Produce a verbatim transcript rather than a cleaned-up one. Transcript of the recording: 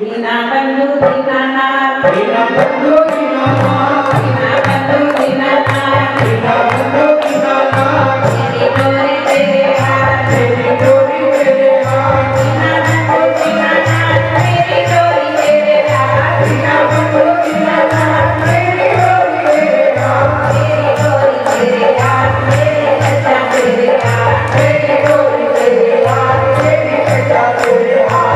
दीनबंधु दीननाथ, दीनबंधु दीननाथ, दीनबंधु दीननाथ, दीनबंधु दीननाथ, तेरी डोरी तेरे हाथ, तेरी डोरी तेरे हाथ, दीनबंधु दीननाथ, तेरी डोरी तेरे हाथ, दीनबंधु दीननाथ, तेरी डोरी तेरे हाथ, तेरी डोरी तेरे हाथ, तेरी कच्चा तेरे हाथ, तेरी डोरी तेरे हाथ, तेरी कच्चा तेरे हाथ।